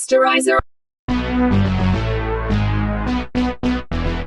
Posterizer.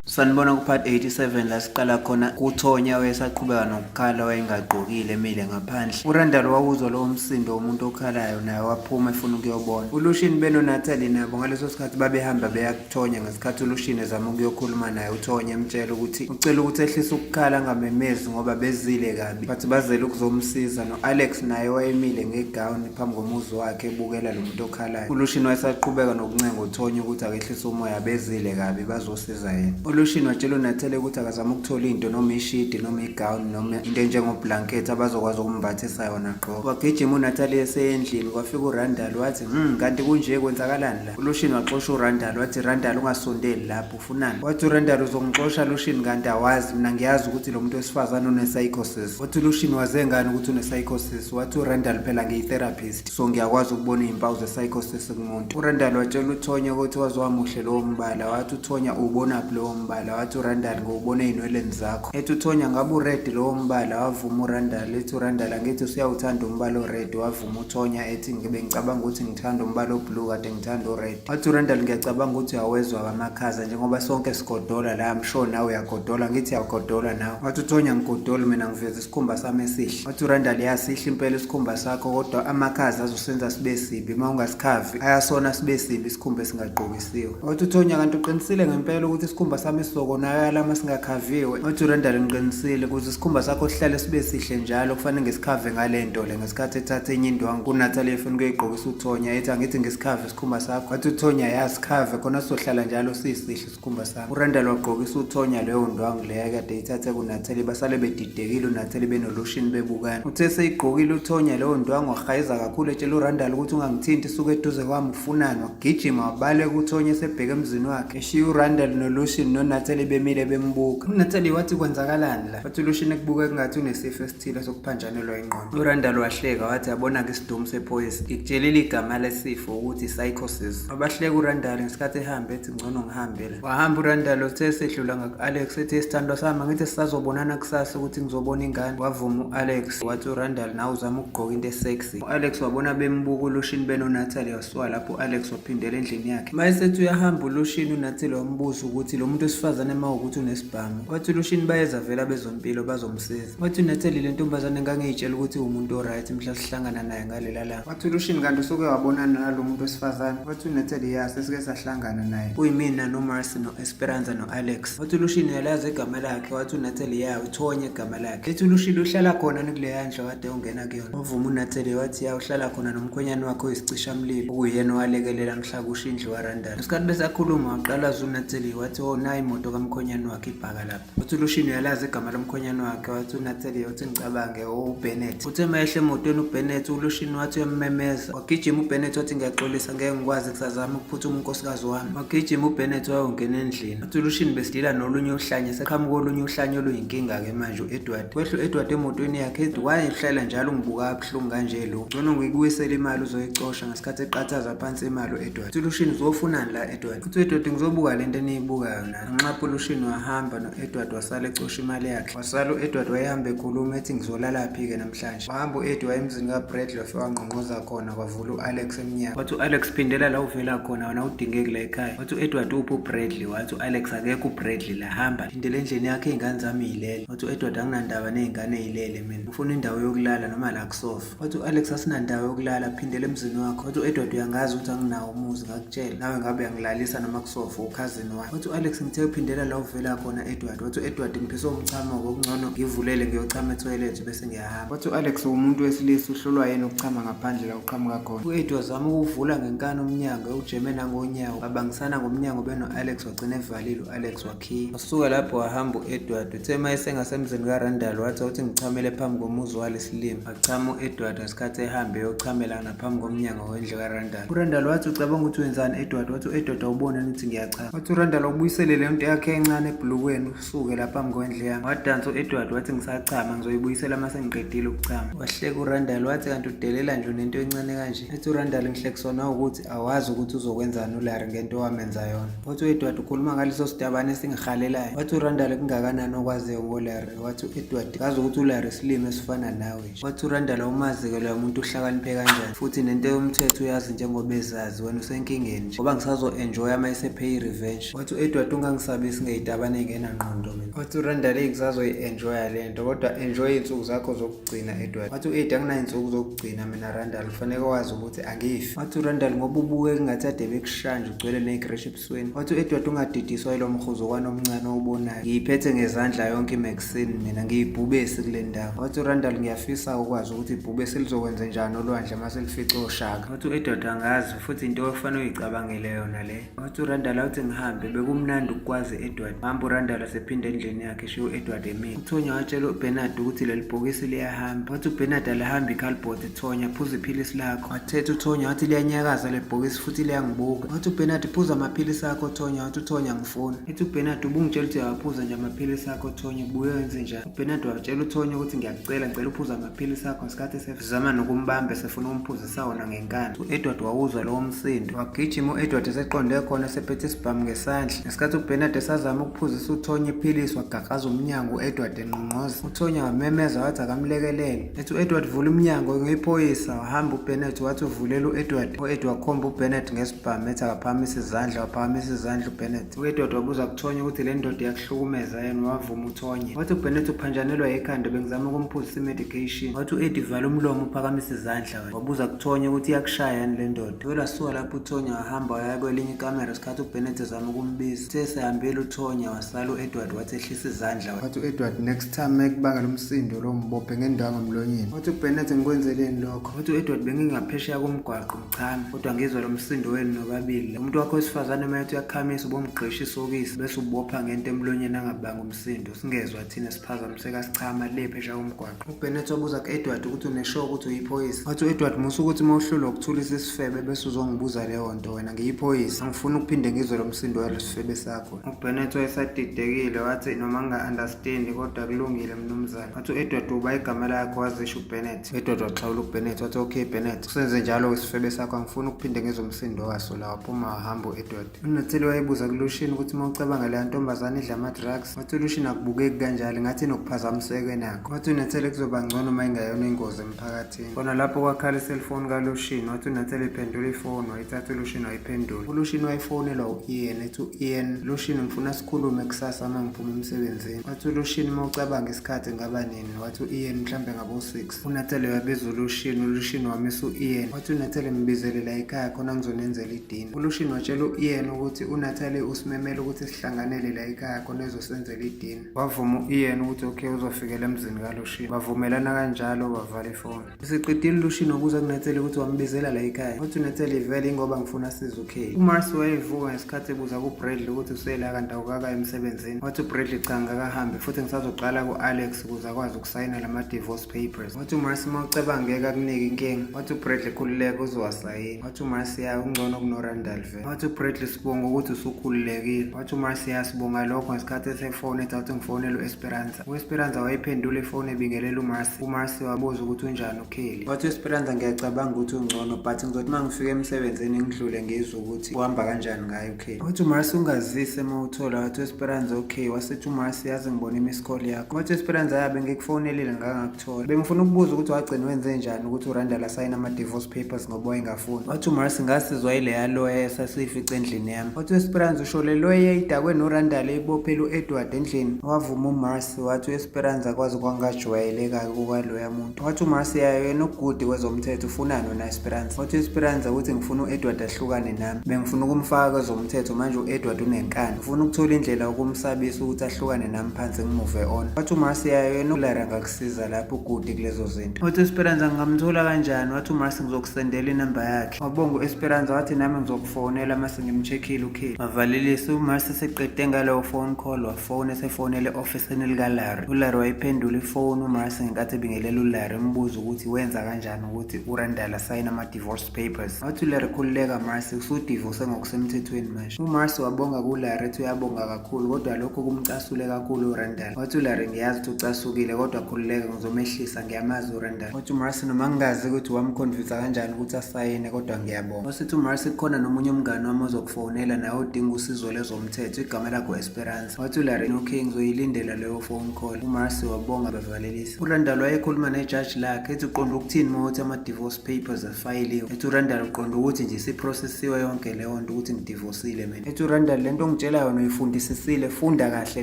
Sanibona ku-part 87 la siqala khona kuThonya wayesaqhubeka nokukhala wayengagqokile emile ngaphandle. URandall wawuzwa lowo msindo womuntu okhalayo naye waphuma efuna ukuyobona. ULucian benoNatalie nabo ngaleso sikhathi babehamba beya kuThonya ngesikhathi uLucian ezama ukuyokhuluma naye uThonya emtshela ukuthi ucela ukuthi ehlise ukukhala angamemezi ngoba bezile kabi. Bathi bazele ukuzomsiza no-Alex naye wayemile ngegawuni phambi komuzi wakhe ebukela lo muntu okhalayo. ULucian wayesaqhubeka nokuncenga uThonya ukuthi akehlise umoya bezile kabi bazosiza yena. ULucian watshela uNathele ukuthi akazame ukuthola into noma ishidi noma igawuni noma into enjengoblanket abazokwazi ukumbathisa yona gqoka. Wagijima uNatalie eseyendlini kwafika uRandall wathi, kanti kunje kwenzakalani la?" ULucian waxosha uRandall wathi, "Randall ungasondeli lapho ufunani?" Wathi uRandall, "Uzongixosha Lucian kanti awazi mina ngiyazi ukuthi lo muntu wesifazane une-psychosis." Wathi uLucian, "Waze ngani ukuthi une-psychosis?" Wathi uRandall, "Phela ngiyi-therapist so ngiyakwazi ukubona iy'mpawu ze-psychosis kumuntu." URandall watshela uThonya ukuthi waze wamuhle lowo mbala. Wathi uThonya, "Uwubonaphi lowo mbala?" Wathi uRandall, "Ngiwubona ey'nweleni zakho." Ethi uThonya, "Ngabe u-red lowo mbala?" Wavuma uRandall. Ethi uRandall, "Angithi usuyawuthanda umbala o-red." Wavuma uThonya ethi, "Ngibe ngicabanga ukuthi ngithanda umbala o-blue kade ngithanda o-red." Wathi uRandall, "Ngiyacabanga ukuthi uyawezwa amakhaza njengoba sonke sigodola la, I'm sure nawe uyagodola, ngithi uyagodola nawe." Wathi uThonya, "Ngigodoli mina ngiveza isikhumba sami esihle." Wathi uRandall, "Yasihle impela isikhumba sakho kodwa amakhaza azosenza sibe sibi uma ungasikhavi ayasona sibe sibi isikhumba esingagqokisiwe." Wathi uThonya, "Kanti uqinisile ngempela ukuthi isikhumba sami sizokonakala uma singakhaviwe?" Wathi uRandall, "Ngiqinisile, ukuze isikhumba sakho sihlale sibe sihle njalo kufanele ngisikhave ngale nto le." Ngesikhathi ethatha enye indwangu kuNatalie efuna ukuyigqokisa uThonya ethi, "Angithi ngisikhave isikhumba sakho." Wathi uThonya, "Yasikhave khona sizohlala njalo sisihle isikhumba sakho." URandall wagqokisa uThonya leyo ndwangu leyo akade eyithathe kuNatalie, basale bedidekile uNatalie benoLucian bebukana. Uthe seyigqokile uThonya leyo ndwangu wahayiza kakhulu etshela uRandall ukuthi, "Ungangithinti, suka eduze kwami, ufunani?" Wagijima wabaleka uThonya esebheka emzini wakhe eshiya uRandall noLucian noNatalie bemile bembuka. UNatalie wathi, "Kwenzakalani la?" Wathi uLucian, "Ekubuka kungathi unesifo esithile sokuphanjanelwa ingqondo." URandall wahleka wathi, "Yabona-ke isidumu sephoyisa, ngikutshelile igama lesifo ukuthi psychosis." Wabahleka uRandall ngesikhathi ehamba ethi, "Ngcono ngihambe la." Wahamba uRandall uthe esedlula ngaku-Alex ethi, "Sithandwa sami, angithi sisazobonana kusasa ukuthi ngizobona ingane?" Wavuma u-Alex. Wathi uRandall, "Nawe uzama ukugqoka into esexy." U-Alex wabona bembuka uLucian benoNatalie wasuka lapho u-Alex waphindela endlini yakhe. Uma esethi uyahamba uLucian, uNatalie wambuza ukuthi lo muntu wesifazane uma ukuthi unesibhamu. Wathi uLucian, bayeza vele abezompilo bazomsiza. Wathi uNatalie, "Le ntombazane ngangiyitshela ukuthi umuntu o-right mhla sihlangana naye ngalela langa." Wathi uLucian, "Kanti usuke wabonana nalo muntu wesifazane?" Wathi uNatalie, "Ya, sesike sahlangana naye. Kuyimina noMarcy no-Esperanza no-Alex." Wathi uLucian, "Uyalazi igama lakhe?" Wathi uNatalie, "Ya, uThonya igama lakhe." Ethi uLucian, "Uhlala khona kuleya ndlu kade ungena kuyona?" Wavuma uNatalie wathi, "Ya, uhlala khona nomkhwenyane wakhe oyisicishamlilo okuyena owalekelela mhla kusho indlu kaRandall." Ngesikhathi besakhuluma waqalaza uNatalie wathi, "Oh, nayi imoto kamkhwenyane wakhe ibhaka lapha." Wathi uLucian, "Uyalazi igama lomkhwenyane wakhe?" Wathi uNatalie, "Uthi ngicabange, uBennett." Uthe uma ehla emotweni uBennett, uLucian wathi uyammemeza. Wagijima uBennett wathi, "Ngiyaxolisa, ngeke ngikwazi kusazama ukuphuthuma unkosikazi wami." Wagijima uBennett wayongena endlini. Wathi uLucian, "Besidila nolunye uhlanya, seqhamuka olunye uhlanya oluyinkinga-ke manje u-Edward." Kwehla u-Edward emotweni yakhe ethi, "Wayehlala njalo ungibuka kabuhlungu kanje lo. Ngcono ngikubuyisele imali uzoyicosha." Ngesikhathi eqathaza phansi imali u-Edward. Wathi uLucian, "Uzofunani la Edward?" Uthi u-Edward, "Ngizobuka lento eniyibukayo na." Nxapha uLucian wahamba no-Edward wasala ecosha imali yakhe. Wasala u-Edward wayehamba ekhuluma ethi, "Ngizolalaphi-ke namhlanje?" Wahamba u-Eddie waya emzini kaBradley wafika wangqongqoza khona kwavula u-Alex emnyango. Wathi u-Alex, "Phindela la uvela khona wena, awudingeki la ekhaya." Wathi u-Edward, "Uphi uBradley?" Wathi u-Alex, "Akekho uBradley la, hamba. Phindela endlini yakho, iy'ngane zami y'lele." Wathi u-Edward, "Anginandaba ney'ngane ey'lele mina. Ngifuna indawo yokulala noma la kusofa." Wathi u-Alex, "Asinandawo yokulala, phindela emzini wakho." Wathi u-Edward, "Uyangazi ukuthi anginawo umuzi, ngakutshela. Nawe ngabe uyangilalisa noma kusofa ukhazini wami." Wathi u-Alex, "Ngithe uphindela la uvela khona Edward." Wathi u-Edward, "Ngiphiswe umchamo ngokungcono ngivulele ngiyochama ethoyilethi bese ngiyahamba." Wathi u-Alex, "Umuntu wesilisa uhlulwa yini ukuchama ngaphandle la uqhamuka khona?" U-Edward wazama ukuwuvula ngenkani umnyango ewujeme nangonyawo. Babangisana ngomnyango beno-Alex wagcina evalile u-Alex wakhiya. Wasuka lapho wahamba u-Edward. Uthe uma esengasemzini kaRandall wathi, "Awuthi ngichamele phambi komuzi walesilima." Wachama u-Edward ngesikhathi ehamba eyochamela naphambi komnyango wendlu kaRandall. URandall wathi, "Ucabanga ukuthi wenzani Edward?" Wathi u-Edward, "Awuboni ukuthi ngiyachama?" Wathi uRandall, "Ubuyisele leyo lento yakho encane ebhulukweni usuke lapha phambi kwendlu yami. Wadansa u-Edward wathi ngisachama ngizoyibuyisela uma sengiqedile ukuchama. Wahleka uRandall wathi kanti udelela nje unento encane kanje. Ethi uRandall ngihlekisona ukuthi awazi ukuthi uzokwenzani uLarry ngento owamenza yona. Wathi u-Edward ukhuluma ngaleso sitabane esingihalelayo. Wathi uRandall kungakanani okwaziyo ngoLarry. Wathi u-Edward ngazi ukuthi uLarry isilima esifana nawe nje. Wathi uRandall awumazi-ke loya muntu uhlakaniphe kanjani futhi nento yomthetho uyazi njengoba ezazi wena usenkingeni nje ngoba ngisazo-enjoya uma esephe i-revenge. Wathi u-Edward ungangisabisi ngeyitabane engenangqondo mina. Wathi uRandall eyi ngisazoyi-enjoya le nto kodwa enjoy iy'nsuku zakho zokugcina Edward. Wathi u-Ed anginay'nsuku zokugcina mina Randall kufaneke wazi ukuthi angifi. Wathi uRandall ngoba ubuke kungathi ade bekushanja ugcwele ney'kreshi ebusweni. Wathi u-Edward ungadidiswa yilo mhuzukwane omncane owubonayo. Ngiyiphethe ngezandla yonke iMaxine mina ngiyibhubesi kule ndawo. Wathi uRandall ngiyafisa ukwazi ukuthi ibhubesi lizokwenze njani olwandle uma selifice oshaka. Wathi u-Edward angazi futhi into ofanele uyicabangele yona le. Wathi uRandall awuthi ngihambe bekumnandi ukukwazi Edward. Hamba uRandall asephinde endlini yakhe eshiya u-Edward emile. UTonya watshela uBernard ukuthi leli bhokisi liyahamba. Wathi uBernard alihambi ikhalibhodi Tonya phuza iphilisi lakho. Wathetha uTonya wathi liyanyakaza leli bhokisi futhi liyangibuka. Wathi uBernard phuza amaphilisi akho Tonya. Wathi uTonya ngifuni. Ethi uBernard ubungitshela ukuthi uyawaphuza nje amaphilisi akho Tonya ubuye wenze njani? UBernard watshela uTonya ukuthi ngiyakucela ngicela uphuze amaphilisi akho ngesikhathi esezama nokumbamba esefuna ukumphuzisa wona ngenkani. U-Edward wawuzwa lowo msindo. Wagijima u-Edward eseqonde khona esephethe isibhamu ngesandla. Ngesikhathi uBernard esazama ukuphuzisa uTonya iphilisi wagaqaza umnyango u-Edward enqonqoza. UTonya wamemeza wathi akamlekelele. Ethi u-Edward vula umnyango ngiyiphoyisa. Wahamba uBernard wathi uvulela u-Edward. U-Edward wakhomba uBernard ngesibhamu ethi akaphakamisa izandla. Waphakamisa izandla uBernard. U-Edward wabuza kuTonya ukuthi le ndoda iyakuhlukumeza yini. Wavuma uTonya. Wathi uBernard uphanjanelwa yikhanda bengizama ukumphuzisa i-medication. Wathi u-Eddie vala umlomo uphakamisa izandla wena. Wabuza kuTonya ukuthi iyakushaya yini le ndoda. Wela suka lapho uTonya wahamba waya kwelinye ikamera isikhathi uBernard ezama ukumbiza. Uthe esehambile uTonya wasala u-Edward wathi ehlisa izandla wena. Wathi u-Edward next time mekubangela umsindo lo mbophe ngendwangu emlonyeni. Wathi uBernard ngikwenzeleni lokho? Wathi u-Edward bengingaphesheya komgwaqo ngichama kodwa ngizwa lo msindo wenu nobabili. Umuntu wakho wesifazane uma ethi uyakhamisa ubomgqisha isokisi bese ubopha ngento emlonyeni angabanga umsindo. Singezwa thina siphazamiseka sichama le phesheya komgwaqo. UBennett wabuza ku-Edward ukuthi unesure ukuthi uyiphoyisa. Wathi u-Edward musa ukuthi uma uhlulwa ukuthulisa isifebe bese uzongibuza leyo nto wena ngiyiphoyisa. Angifuni ukuphinde ngizwe lo msindo walo sifebe sakho. UBennett wayesadidekile wathi noma nginga-understandi kodwa kulungile mnumzane. Wathi u-Edward uba igama lakho wazisho uBennett. U-Edward waxhawula uBennett wathi okay Bennett usenze njalo isifebe sakho angifuni ukuphinde ngizwe umsindo waso la. Waphuma wahamba u-Edward. UNothile wayebuza kuLushini ukuthi uma ucabanga leya ntombazane idla ama-drugs, wathi uLushini akubukeki kanjalo ngathi inokuphazamiseka enakho. Wathi uNethele kuzoba ngcono uma ingayona ingozi emphakathini. Khona lapho kwakhala iselfoni kaLushini, wathi uNethele iphendula ifoni, wayithatha uLushini wayiphendula. ULushini wayefonelwa u-Ian, ethi u-Ian, Lushini ngifuna sikhulume kusasa uma ngiphuma emsebenzini. Wathi uLushini uma ucabanga isikhathi ngaba nini, wathi u-Ian mhlambe ngabo-6. UNethele wabiza uLushini, uLushini wamisa u-Ian. Wathi uNethele ngibizele la ekhaya khona ngizonenzela idina. ULushini watshela u-Ian ukuthi uNatalie usimemele ukuthi sihlanganele la ekhaya khona ezosenzela idina. Wavuma u-Ian ukuthi okay uzofikela emzini kaLushini. Bavumelana kanjalo bavala ifoni. Useqedile uLushini wabuza kuNatalie ukuthi wambizela la ekhaya. Wathi uNatalie vele ingoba ngifuna size uKay. UMarcy wayevuka ngesikhathi ebuza kuBradley ukuthi usela kanti awukakayi emsebenzini. Wathi uBradley cha ngakahambi futhi ngisazoqala ku-Alex ukuze akwazi ukusayina lama-divorce papers. Wathi uMarcy uma uceba ngeke akunike inkinga. Wathi uBradley khululeka uzowasayina. Wathi uMarcy ya ungcono kunoRandall vele. Wathi uBradley sibonga ukuthi usukhululekile. Wathi uMarcy ya sibonga lokho ngesikhathi esefoni ethi awuthi ngifonele u-Esperanza. U-Esperanza wayiphendula ifoni ebingelela uMarcy. UMarcy wabuza ukuthi unjani uKelly. Wathi u-Esperanza ngiyacabanga ukuthi ungcono but ngizothi uma ngifika emsebenzini ngidlule ngizwe ukuthi uhamba kanjani ngayo uKelly. Wathi uMarcy ungazise uma uthola. Wathi u-Esperanza okay. Wasethi uMarcy yazi ngibona i-miss call yakho. Wathi u-Esperanza yabe ngikufonelile ngangakuthola. Bengifuna ukubuza ukuthi wagcina wenze njani ukuthi uRandall asayine ama-divorce papers ngoba wayengafuni. Wathi uMarcy ngasizwa yileya lawyer esasiyifice endlini yami. Wathi u-Esperanza usho le lawyer eyayidakwe noRandall eyibophele u-Edward endlini. Wavuma uMarcy wathi u-Esperanza kwaze kwangajwayeleka kukaloya muntu. Wathi uMarcy yayo yena ugudi kwezomthetho ufunani wena Esperanza. Wathi u-Esperanza ukuthi ngifuna u-Edward ahlukane nami. Bengifuna ukumfaka kwezomthetho manje u-Edward unenkani. Ngifuna ukuthola indlela yokumsabisa ukuthi ahlukane nami phansi ngimuve on. Wathi uMarcy yayo yena uLara angakusiza lapho ugudi kulezo zinto. Wathi u-Esperanza ngingamthola kanjani? Wathi uMarcy ngizokusendela inamba yakhe. Wabonga u-Esperanza wathi nami ngizokufonela mase ngimcheckile uKelly. Wavalelisa uMarcy seqede ngalowo phone call wafona esefonele e-ofisini likaLarry. ULarry wayiphendula ifoni uMarcy ngenkathi ebingelela uLarry embuza ukuthi wenza kanjani ukuthi uRandall asayine ama-divorce papers. Wathi uLarry khululeka Marcy usudivose ngokusemthethweni manje. UMarcy wabonga kuLarry. ethi uyabonga kakhulu kodwa lokho kumcasule kakhulu uRandall. Wathi uLarry ngiyazi ukuthi ucasukile kodwa khululeka ngizomehlisa ngiyamazi uRandall. Wathi uMarcy noma ngingazi ukuthi wamkhonvinsa kanjani ukuthi asayine kodwa ngiyabonga. Wasithi uMarcy kukhona nomunye umngani wami ozokufonela naye odinga usizo lezomthetho igama lakho Esperanza. Wathi uLarry okay ngizoyilindela leyo phone call. UMarcy wabonga bevalelisa. URandall wayekhuluma nejaji lakhe ethi uqonda ukuthini uma uthi ama-divorce papers afayiliwe. Ethi uRandall uqonda ukuthi nje isiprocessiwe yonke leyo nto ukuthi ngidivosile mina. Ethi uRandall lento ongitshela yona uyifundisisile funda kahle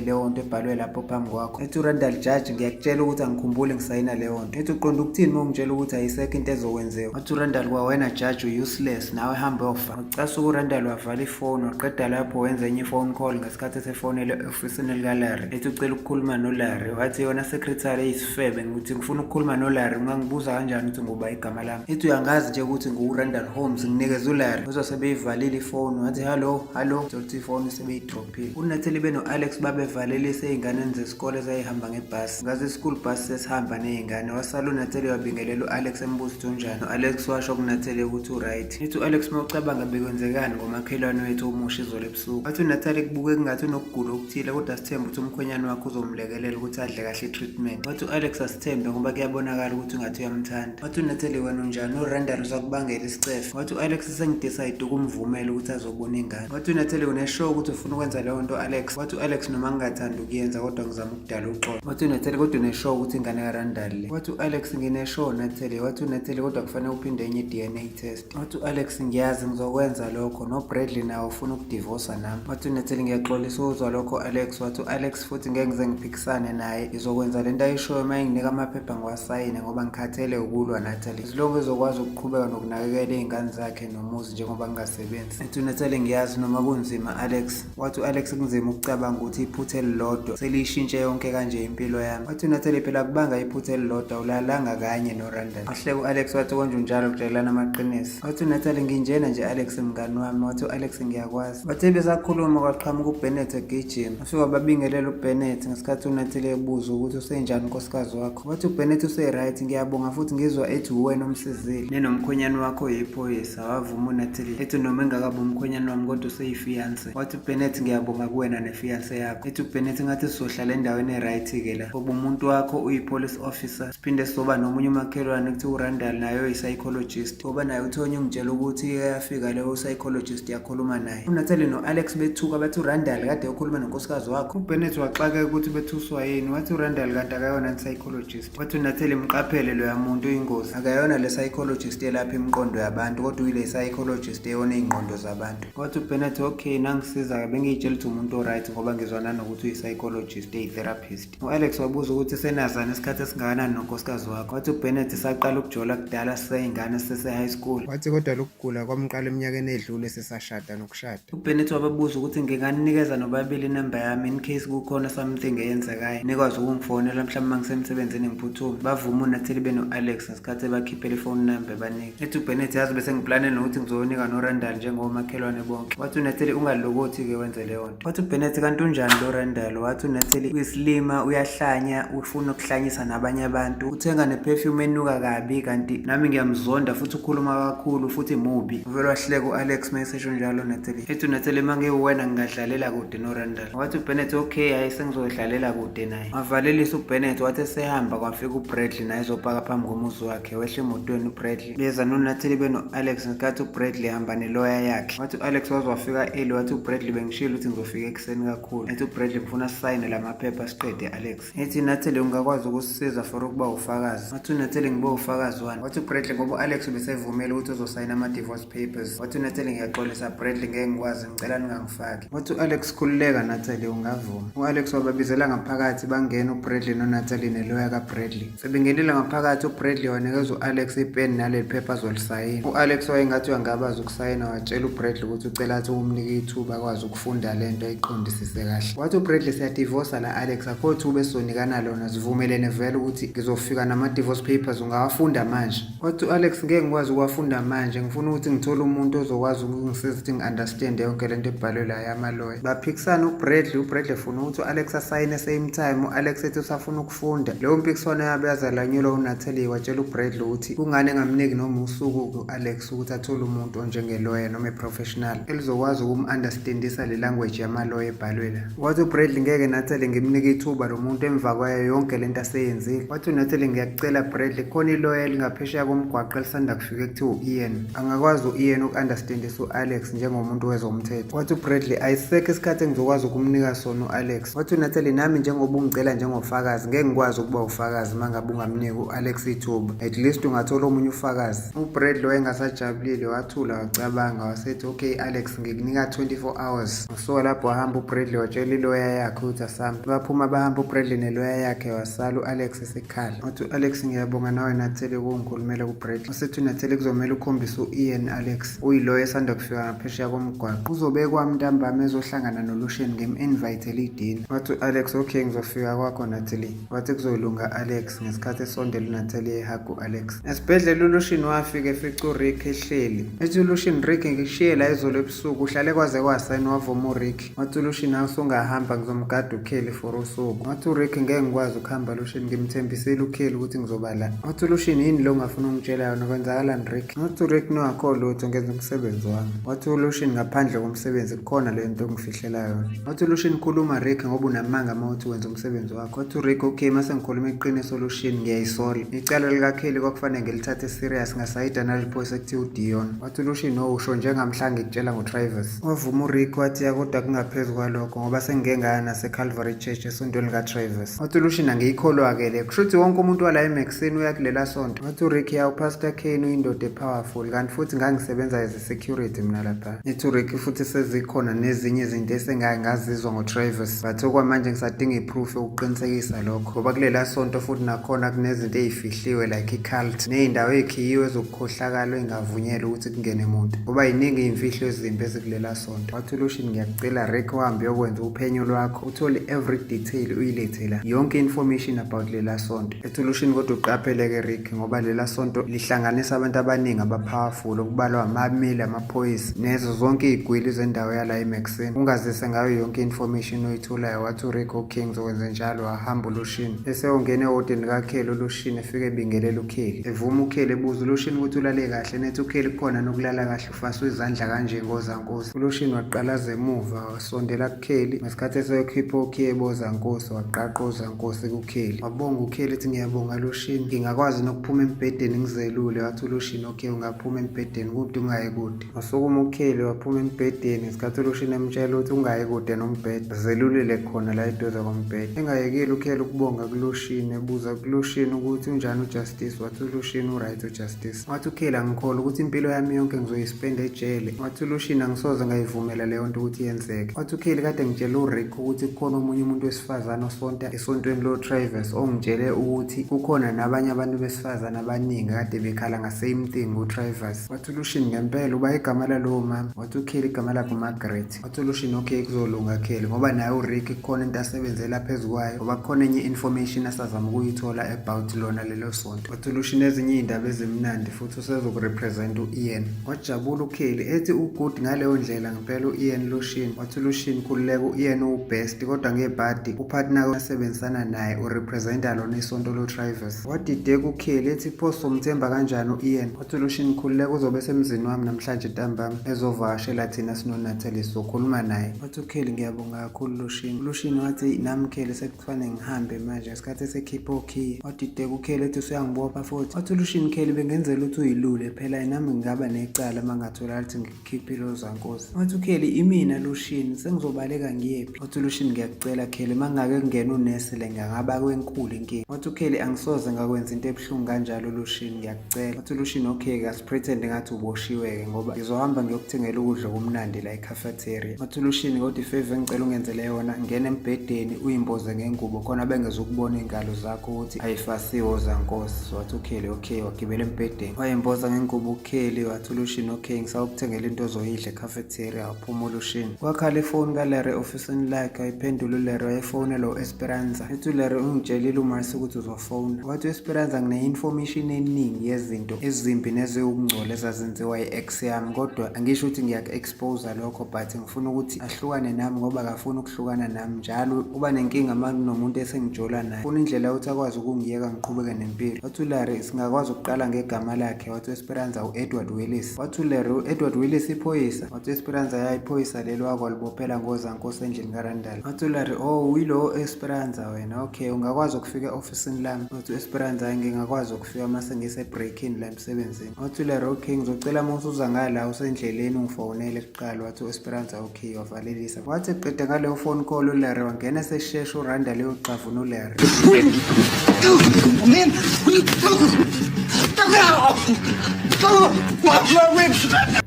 leyo nto ebhalwe lapho phambi kwakho. Ethi uRandall judge ngiyakutshela ukuthi angikhumbuli ngisayina leyo nto. Ethi uqonda ukuthini uma ungitshela ukuthi ayisekho into ezokwenziwa. Wathi uRandall kwawena judge u-useless nawe hambe ofa. Wacasuka uRandall wavala ifoni waqeda lapho wenza enye i-phone call ngesikhathi esefonele e-ofisini likaLarry. Ethi ucela ukukhuluma noLarry. Wathi yona secretary eyisifebe ngithi ngifuna ukukhuluma noLarry ungangibuza kanjani ukuthi nguba igama lami. Ethi uyangazi nje ukuthi ngiwuRandall Holmes nginikeze uLarry. Uzwa sebeyivalile ifoni wathi hallo hallo thola ukuthi ifoni sebeyidrophile. UNatalie beno-Alex babevalelise ey'nganeni zesikole ezayihamba ngebhasi. Ngaze i-school bus sesihamba ney'ngane wasala uNatalie wabingelela u-Alex embuza ukuthi unjani. U-Alex washo kuNatalie ukuthi u-right. Ethi u-Alex uma ucabanga bekwenzekani ngomakhelwane wethu omusha izolo ebusuku. Wathi uNatalie kubuke kungathi unokugula okuthile kodwa sithembe ukuthi umkhwenyane wakhe uzomlekelela ukuthi adle kahle i-treatment. Wathi u-Alex asithembe ngoba kuyabonakala ukuthi ungathi uyamthanda. Wathi uNatalie wena unjani uRandall uzakubangela isicefe. Wathi u-Alex sengidecide ukumvumela ukuthi azobona ingane. Wathi uNatalie uneshow ukuthi ufuna ukwenza leyo nto Alex. Wathi u-Alex noma ngingathandi ukuyenza kodwa ngizama ukudala uxolo. Wathi uNatalie kodwa uneshow ukuthi ingane kaRandall le. Wathi u-Alex ngineshow Natalie. Wathi uNatalie kodwa kufanele uphinde enye i-DNA test. Wathi u-Alex ngiyazi ngizokwenza lokho noBradley nawo ufuna ukudivosa nami. Wathi uNatalie ngiyaxolisa ukuzwa lokho Alex. Wathi u-Alex futhi ngeke ngize ngiphikisane naye ngizokwenza lento ayishoyo uma enginika amaphepha ngiwasayine ngoba ngikhathele ukulwa Natalie. As ezokwazi ukuqhubeka nokunakekela iy'ngane zakhe nomuzi njengoba ngingasebenzi. Ethi uNatalie ngiyazi noma kunzima Alex. Wathi u-Alex kunzima ukucabanga ukuthi iphutha elilodwa seliyishintshe yonke kanje impilo yami. Wathi uNatalie phela kubanga iphutha elilodwa ulalanga kanye noRandall. Wahleka u-Alex wathi konje unjalo kutshelana amaqiniso. Wathi uNatalie nginjena nje Alex mngani wami. Wathi u-Alex ngiyakwazi. Bathe besakhuluma kwaqhamuka uBennett egijima. Wafika wababingelela uBennett ngesikhathi uNatalie ebuza ukuthi usenjani unkosikazi wakho. Wathi uBennett use-right ngiyabonga futhi ngizwa ethi uwena omsizile. Nenomkhwenyane wakho oyiphoyisa. Wavuma uNatalie ethi noma engakabi umkhwenyane wami kodwa useyifiance. Wathi uBennett ngiyabonga kuwena nefiance yakho. Ethi uBennett ngathi sizohlala endaweni e-right-ke la ngoba umuntu wakho uyi-police officer. Siphinde sizoba nomunye umakhelwane kuthiwa uRandall naye oyi-psychologist ngoba naye uTony ungitshela ukuthi ike yafika leyo psychologist yakhuluma naye. UNatalie no-Alex bethuka bathi uRandall kade ekhuluma nonkosikazi wakhe. UBennett waxakeka ukuthi bethuswa yini wathi uRandall kanti akayona i-psychologist. Wathi uNatalie mqaphele loya muntu uyingozi akayona le psychologist elapha imiqondo yabantu kodwa uyile psychologist eyona iy'ngqondo zabantu. Wathi uBennett okay nangisiza-ke bengiyitshela ukuthi umuntu o-right ngoba ngizwa nanokuthi uyi-psychologist eyi-therapist. U-Alex wabuza ukuthi senazana isikhathi esingakanani nonkosikazi wakho. Wathi uBennett saqala ukujola kudala siseyingane sisese-high school. Wathi kodwa lokugula kwamqala eminyakeni edlule sesashada nokushada. UBennett wababuza ukuthi nginganinikeza nobabili inamba yami in case kukhona something eyenzekayo nikwazi ukungifonela mhlawumbe uma ngisemsebenzini ngiphuthume. Bavuma uNatheli beno-Alex ngesikhathi ebakhiphela ifoni number ebanika. Ethi uBennett yazi bese ngiplane nokuthi ngizoyonika noRandall njengomakhelwane bonke. Wathi uNatheli ungalokothi-ke wenze leyo nto. Wathi uBennett kanti unjani lo Randall? Wathi uNatalie uyisilima, uyahlanya, ufuna ukuhlanyisa nabanye abantu. Uthenga neperfume enuka kabi kanti nami ngiyamzonda futhi ukhuluma kakhulu futhi mubi. Uvele wahleka u-Alex uma esesho njalo uNatalie. Ethi uNatalie uma ngiwuwena ngingadlalela kude noRandall. Wathi uBennett okay hhayi sengizodlalela kude naye. Wavalelisa uBennett wathi esehamba kwafika uBradley naye ezopaka phambi komuzi wakhe. Wehla emotweni uBradley. Beza noNatalie beno-Alex ngesikhathi uBradley ehamba neloya yakhe. Wathi u-Alex waze wafika early wathi uBradley bengishilo ukuthi ngizofika ekuseni kakhulu. Ethi uBradley ngifuna sisayine la maphepha siqede Alex. Ethi Natalie ungakwazi ukusisiza for ukuba ufakazi. Wathi uNatalie ngibe ufakazi wani. Wathi uBradley ngoba u-Alex ubesevumile ukuthi uzosayina ama-divorce papers. Wathi uNatalie ngiyaxolisa Bradley ngeke ngikwazi ngicela ningangifaki. Wathi u-Alex khululeka Natalie ungavuma. U-Alex wababizela ngaphakathi bangena uBradley noNatalie neloya kaBradley. Sebengenile ngaphakathi uBradley wanikeza u-Alex ipeni naleli phepha azolisayina. U-Alex wayengathi uyangabaza ukusayina watshela uBradley ukuthi ucela athi ukumnika ithuba akwazi ukufunda le nto ayiqondisise kahle. Wathi uBradley siyadivosa la Alex akho thuba esizonikana lona sivumelene vele ukuthi ngizofika nama-divorce papers ungawafunda manje. Wathi u-Alex ngeke ngikwazi ukuwafunda manje ngifuna ukuthi ngithole umuntu ozokwazi ukungisiza ukuthi ngi-understand yonke lento ebhalwe la yamaloya. Baphikisana uBradley, uBradley efuna ukuthi u-Alex asayine same time, u-Alex ethi usafuna ukufunda. Leyo mpikiswano yabo yazalanyulwa uNatalie watshela uBradley ukuthi kungani engamniki noma usuku u-Alex ukuthi athole umuntu onjengeloya noma i-professional elizokwazi ukum-understandisa leli le language yamaloya ebhalwe la. Wathi uBradley ngeke Natalie ngimnike ithuba lo muntu emva kwayo yonke lento aseyenzile. Wathi uNatalie ngiyakucela Bradley khona iloya elingaphesheya komgwaqo elisanda kufika ekuthiwa u-Ian. Angakwazi u-Ian uku-understandisa u-Alex njengomuntu wezomthetho. Wathi uBradley ayisekho isikhathi engizokwazi ukumnika sona u-Alex. Wathi uNatalie nami njengoba ungicela njengofakazi ngeke ngikwazi ukuba ufakazi uma ngabe ungamniki u-Alex ithuba. At least ungathola omunye ufakazi. UBradley wayengasajabulile wathula wacabanga wasethi okay Alex ngikunika 24 hours. Wasuka lapho wahamba uBradley watshela iloya yakhe ukuthi asambe. Baphuma bahamba uBradley neloya yakhe wasala u-Alex esekhala. Wathi u-Alex ngiyabonga nawe Natalie ukungikhulumela kuBradley. Wasethi uNatalie kuzomele ukhombise u-Ian Alex uyiloya esanda kufika ngaphesheya komgwaqo. Uzobekwa ntambama ezohlangana noLucian ngim-invitele idina. Wathi u-Alex okay ngizofika kwakho Natalie. Wathi kuzolunga Alex ngesikhathi esondela uNatalie ehaga u-Alex. Esibhedlela uLucian wafika efica uRick ehleli. Ethi uLucian Rick ngikushiye la izolo ebusuku uhlale kwaze kwasa yini wavuma uRick. Wathi uLucian hawu usungahamba ngizomgada uKelly for usuku. Wathi uRick ngeke ngikwazi ukuhamba Lucian ngimthembisile uKelly ukuthi ngizoba la. Wathi uLucian yini lo ongafuna ungitshela yona kwenzakalani Rick? Wathi uRick no akho lutho ngenza umsebenzi wami. Wathi uLucian ngaphandle komsebenzi kukhona le nto ongifihlela yona. Wathi uLucian khuluma Rick ngoba unamanga uma uthi wenza umsebenzi wakho. Wathi uRick okay mase ngikhuluma iqiniso Lucian ngiyayisola. Icala likaKelly kwakufanele ngilithathe serious ngasayida naliphoyisa ekuthiwa uDion. Wathi uLucian no usho njengamhla ngikutshela ngoTravis. Wavuma uRick wathi ya kodwa kungaphezu kwalokho ngoba sengike ngaya naseCalvary Church esontweni likaTravis. Wathi uLucian angiyikholwa-ke le. Kusho ukuthi wonke umuntu wala eMaxine uya kulela sonto. Wathi uRick ya uPastor Kane uyindoda epowerful kanti futhi ngangisebenza as a security mina lapha. Ethi uRick futhi sezikhona nezinye izinto esengake ngazizwa ngoTravis. But okwamanje ngisadinga iproof yokuqinisekisa lokho ngoba kulela sonto futhi nakhona kunezinto ey'fihliwe like i-cult ney'ndawo ey'khiyiwe ezokukhohlakala ey'ngavunyelwa ukuthi kungene muntu ngoba yiningi iy'mfihlo ezimbi ezikulela sonto. Wathi uLucian ngiyakucela Rick uhambe uyokwenza uphenyo lwakho uthole every detail uyilethe la yonke information about lela sonto. Ethi uLucian kodwa uqaphele-ke Rick ngoba lela sonto lihlanganisa abantu abaningi abapowerful okubalwa amameli amaphoyisa nezo zonke iy'gwili zendawo yala eMaxine. Ungazise ngayo yonke information oyitholayo. Wathi uRick okay ngizokwenze njalo wahamba uLucian. Eseyongena ehhodini likaKelly uLucian efike ebingelela uKelly. Evuma uKelly ebuza uLucian ukuthi ulale kahle nethi uKelly kukhona nokulala kahle ufaswe izandla kanje ngozankosi. ULucian waqalaza emuva wasondela kuKelly ngesikhathi eseyokhipha okhiye bozankosi waqaqa ozankosi kuKelly. Wabonga uKelly ethi ngiyabonga Lucian ngingakwazi nokuphuma embhedeni ngizelule. Wathi uLucian okay ungaphuma embhedeni kude ungayi kude. Wasukuma uKelly waphuma embhedeni ngesikhathi uLucian emtshela ukuthi ungayi kude nombhede zelulele khona la eduze kombhede. Engayekile uKelly ukubonga kuLucian ebuza kuLucian ukuthi unjani uJustice. Wathi uLucian uright uJustice. Wathi uKelly angikholwa ukuthi impilo yami yonke ngizoyispenda ejele. Wathi uLucian angisoze ngayivumela leyo nto ukuthi yenzeke. Wathi uKelly kade ngitshela uRick ukuthi kukhona omunye umuntu wesifazane osonta esontweni lo-Travis ongitshele ukuthi kukhona nabanye abantu besifazane abaningi kade bekhala nga-same thing kuTravis. Wathi uLucian ngempela uba igama lalowo mama. Wathi uKelly igama lakhe uMargaret. Wathi uLucian okay kuzolunga Kelly ngoba naye uRick kukhona into asebenzela phezu kwayo ngoba kukhona enye information asazama ukuyithola about lona lelo sonto. Wathi uLucian ezinye iy'ndaba ezimnandi futhi usezokurepresent u-Ian. Wajabula uKelly ethi ugood ngaleyo ndlela ngempela u-Ian Lucian. Wathi uLucian khululeka u-Ian uwubest kodwa ngebhadi upartner asebenzisana naye urepresenta lona isonto lo-Travis. Wadideka uKelly ethi pho somthemba kanjani u-Ian. Wathi uLucian khululeka uzobe esemzini wami namhlanje ntambama ezovakashela thina sinoNatalie sizokhuluma naye. Wathi uKelly ngiyabonga kakhulu Lucian. ULucian wathi nami Kelly sekufanele ngihambe manje ngesikhathi esekhipha okhiye. Wadideka uKelly ethi usuyangibopha futhi. Wathi uLucian Kelly bengenzela ukuthi uyilule phela nami ngingaba necala uma ngatholakala ukuthi ngikukhiphile ozankosi. Wathi uKelly imina Lucian sengizobaleka ngiyephi? Wathi uLucian ngiyakucela Kelly uma ngingake kungena unesi le ngingaba kwenkulu inkinga. Wathi uKelly angisoze ngakwenza into ebuhlungu kanjalo Lucian ngiyakucela. Wathi uLucian okay kasipretend ngathi uboshiwe-ke ngoba ngizohamba ngiyokuthengela ukudla okumnandi la ecafeteria. Wathi uLucian kodwa ifavour engicela ungenzele yona ngena embhedeni uyimboze ngengubo khona bengezukubona iy'ngalo zakho ukuthi ayifasiwe ozankosi. Wathi uKelly okay wagibela embhedeni wayimboza ngengubo uKelly. Wathi uLucian okay ngisawukuthengela into ozoyidla ecafeteria. Waphuma uLucian. Kwakhala ifoni kaLarry ofisini lakhe wayiphendula uLarry wayefonela u-Esperanza. Ethi uLarry ungitshelile uMarcy ukuthi uzofona. Wathi u-Esperanza ngine-information eningi yezinto ezimbi neziwukungcola ezazenziwa i-ex yami kodwa angisho ukuthi ngiyaku-expose lokho but ngifuna ukuthi ahlukane nami ngoba akafuni ukuhlukana nami njalo uba nenkinga uma kunomuntu esengijola naye. Ufuna indlela yokuthi akwazi ukungiyeka ngiqhubeke nempilo. Wathi uLarry singakwazi ukuqala ngegama lakhe. Wathi u-Esperanza u-Edward Willis. Wathi uLarry u-Edward Willis iphoyisa. Wathi u-Esperanza ya iphoyisa. iphoyisa leli wakwalibophela ngozankosi endlini kaRandall. Wathi uLarry, "Oh, uyilo Esperanza wena. Okay, ungakwazi ukufika e-ofisini lami?" Wathi u-Esperanza, "Hhayi, ngingakwazi ukufika mase ngise-break-ini la emsebenzini." Wathi uLarry, "Okay, ngizocela uma usuza ngala usendleleni ungifonele kuqala." Wathi u-Esperanza, "Okay." Wavalelisa. Wathi eqeda ngaleyo phone call uLarry wangena seshesha uRandall eyoxavuna uLarry.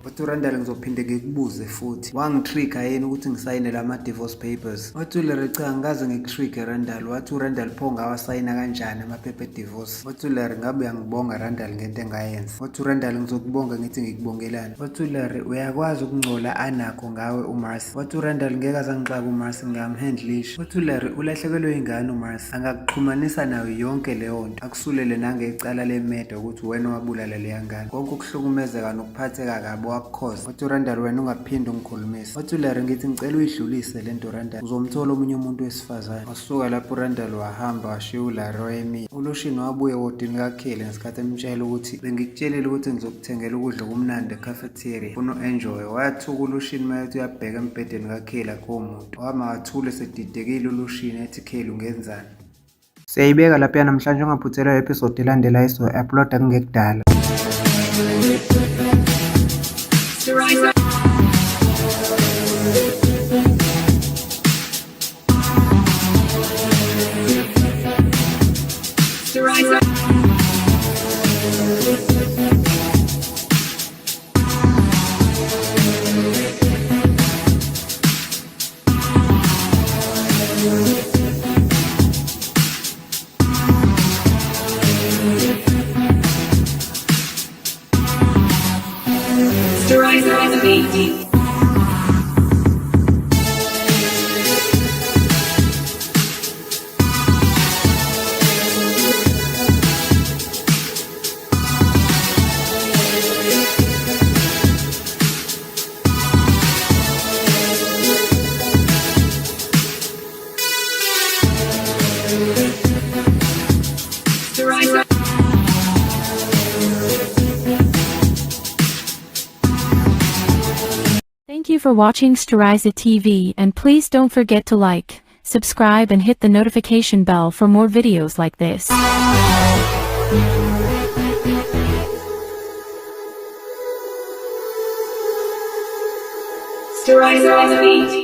Wathi uRandall, "Ngizophinde ngikubuze futhi, wangi-trigger yini ukuthi ngisayine lama-divorce papers?" Wathi uLarry, "Cha, ngikaze ngiku-trigger, Randall." Wathi uRandall, "Pho ngawasayina kanjani amaphepha e-divorce?" Wathi uLarry, "Ngabe uyangibonga, Randall, ngento engayenza?" Wathi uRandall, "Ngizokubonga ngithi ngikubongelani?" Wathi uLarry, "Uyakwazi ukungcola anakho ngawe uMarcy?" Wathi uRandall, "Ngeke azangixaka uMarcy, ngiyam-handlisha." Wathi uLarry, "Ulahlekelwe ingane uMarcy, angakuxhumanisa nayo yonke leyo nto, akusulele nangecala le-murder ukuthi wena owabulala leya ngane, konke ukuhlukumezeka nokuphatheka kabi wakukhoza." Wathi uRandall, "Wena ungaphinde ungikhulumise." Wathi uLarry, "Ngithi ngicela uyidlulise le nto, Randall, uzomthola omunye umuntu wesifazane." Wasuka lapho uRandall wahamba washiya uLarry wayemile. ULucian wabuya ewodini kaKelly ngesikhathi emtshela ukuthi, "Bengikutshelile ukuthi ngizokuthengela ukudla okumnandi e-cafeteria, funa u-enjoy." Wayathuka uLucian mayethi uyabheka embhedeni kaKelly akho muntu. Wama wathula esedidekile uLucian ethi, "Kelly, ungenzani?" Siyayibeka lapha namhlanje, ungaphuthelwa episode elandelayo esizoyi-uploada kungekudala. Sterizer. Sterizer. Thank you for watching Steriza TV and please don't forget to like, subscribe and hit the notification bell for more videos like this. Sterizer.